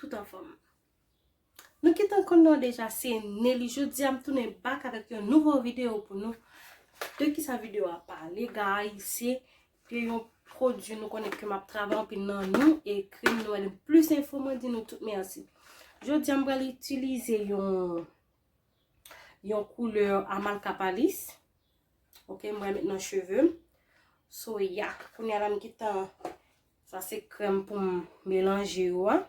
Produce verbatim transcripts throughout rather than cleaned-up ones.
tout anfòm. Nou gentan konn non deja, se Nelly. Jodi a m tounen back avèk yon nouvo videyo pou nou. De kisa videyo a pale, guys? Se de yon pwodui nou konnen ke m ap travay anpil nan nou e krèm nou wè plis enfo mwen di nou tout mèsi. Jodi a m pral itilize yon yon koulè Amalcapalis. Ok, m pral met nan cheve m. So, ya, kounye a la m gentan, sa se krèm pou m melanje yo a.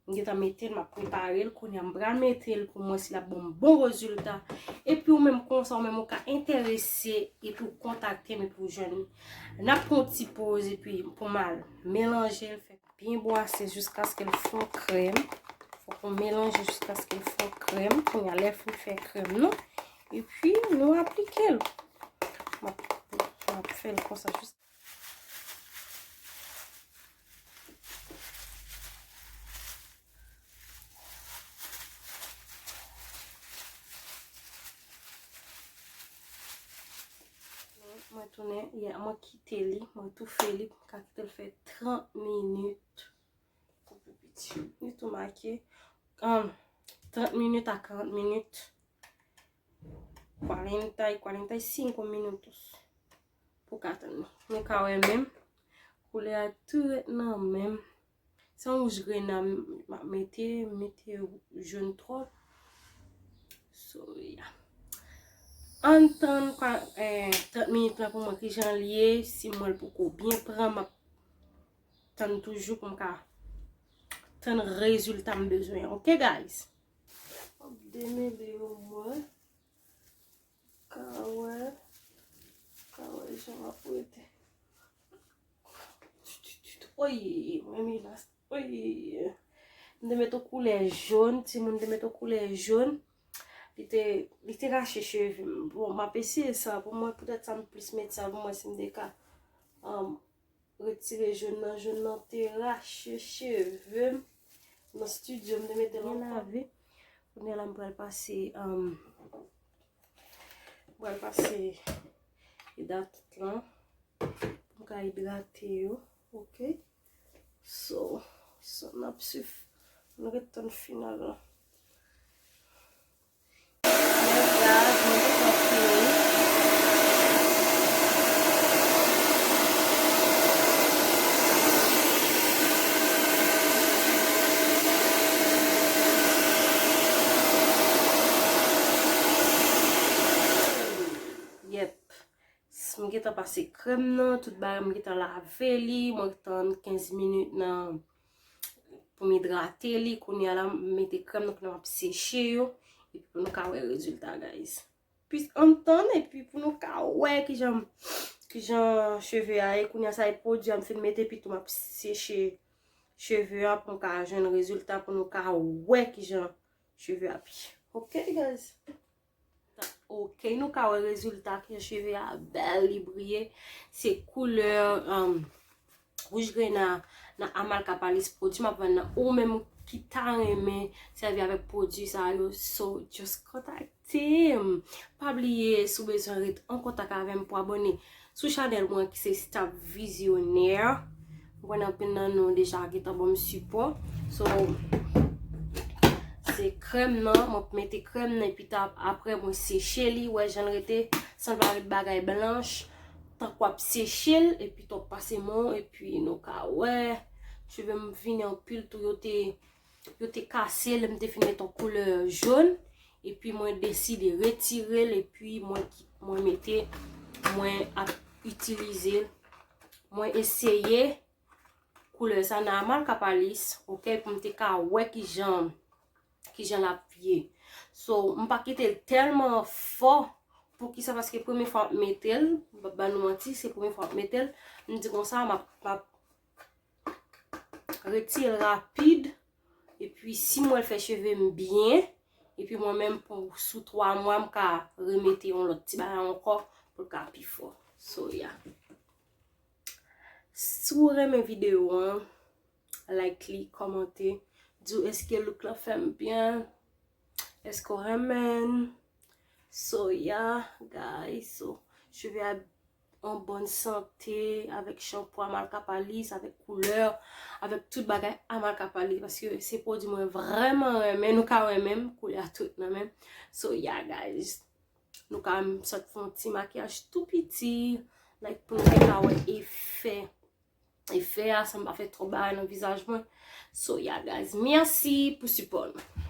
M gentan mete l, m ap prepare l. Kounye a m pral mete l pou mwen si l ap ban m bon rezilta. Epi ou menm konsa, ou menm ou ka enterese epi ou kontakte m epi ou jwenn li. N ap pran yon ti poz epi pou m al melanje l, fè byen bwase jiskaske l fon krèm. Fòk nou melanje jiskaske l fon krèm. Kounye a lè fin fè krèm nou. Epi nou aplike l. M ap, m ap fè l konsa jis. Mwen tounen, ya, mwen kite li, mwen toufe li, m ka kite l fè trant minit. Li tou make, um, trant minit a karant minit. Cuarenta y cuarenta y cinco minutos. Pou ka tann li. Nou ka wè menm. Koulè a tou ret nan menm. Se yon wouj grena m ap mete, mete jòn twòp. So, ya. Ann tann kwa, eh, trant minit lan pou mwen kijan l ye, si m wè l poko byen pran, m ap tann toujou pou m ka tann rezilta m bezwen an. Ok, guys? M ap demele yo mwen. Ka wè, ka wè jan m ap rete. Oy, mwen milas. Oy. M te met yon koulè jòn, timoun, te met yon koulè jòn. Li te, li te rache cheve m. Bon, m ap eseye sa pou mwen, poutèt sa m plis met sa pou mwen si m te ka, um, retire jòn nan. Jòn nan te rache cheve m. Nan estidyo, m te mete l ankò. Byen lave. Kounye a la, m pral pase, um, m pral pase idratant lan. Pou m ka idrate yo. Ok? So, so n ap swiv. Nou ret tann final lan. Yes, guys, mwen gentan fini. Yep. S-, m gentan pase krèm nan, tout bagay, m gentan lave li, mwen tann kenz minit nan pou m idrate li. Kounye a la, m mete krèm nan, kounye a m ap seche yo, epi pou nou ka wè rezilta, guys. Plis ann tann, epi pou nou ka wè kijan, kijan cheve a ye. Kounye a sa e pwodui a m fin mete, epi tou m ap seche cheve a pou m ka jwenn rezilta, pou nou ka wè kijan cheve a ap ye. Ok, guys? Ok, nou ka wè rezilta, kijan cheve a bèl, li briye. Se koulè, um, wouj grena nan Amalcapalis pwodui m ap vann nan. Ou menm ki ta renmen sèvi avèk pwodui sa yo, so just kontakte m. Pa bliye, si w bezwen ret an kontak avè m pou abòne sou chanèl mwen ki se Stop Visionnaire. Mwen kwè anpil nan nou deja gentan ban m sipò. So, se krèm nan, mwen mete krèm nan, epi ta, apre mwen seche li, wè jan l rete, san l pa ret bagay blanch, tank w ap seche l, epi tou w ap pase men w, epi nou ka wè, cheve m vini anpil tou, yo te, yo te kase, lè m te fin mete yon koulè jòn, epi mwen deside retire l, epi mwen, mwen mete, mwen ap itilize l, mwen eseye koulè sa nan Amalcapalis, ok, pou m te ka wè kijan, kijan l ap ye. So, m pa kite l tèlman fò, poukisa? Paske premye fwa m ap mete l, m p ap ba nou manti, se premye fwa m ap mete l, m di konsa, m ap, m ap retire l rapid, epi si m wè l fè cheve m byen, epi mwen menm pou sou twa mwa, m ka remete yon lòt ti bagay ankò pou l ka pi fò. So, yeah. Si w renmen videyo an, like li, kòmante, di w èske look la fè m byen, èske w renmen. So, yeah, guys, so, cheve a an bòn sante, avèk chanpou Amalcapalis, avèk koulè, avèk tout bagay Amalcapalis, paske se pwodui mwen vrèman renmen, nou ka wè menm, koulè a tout nan menm. So, yeah, guys. Nou ka sot fè yon ti makiyaj tou piti, like, pou nou te ka wè efè, efè a, san m pa fè twòp bagay nan vizaj mwen. So, yeah, guys. Mèsi pou sipò nou.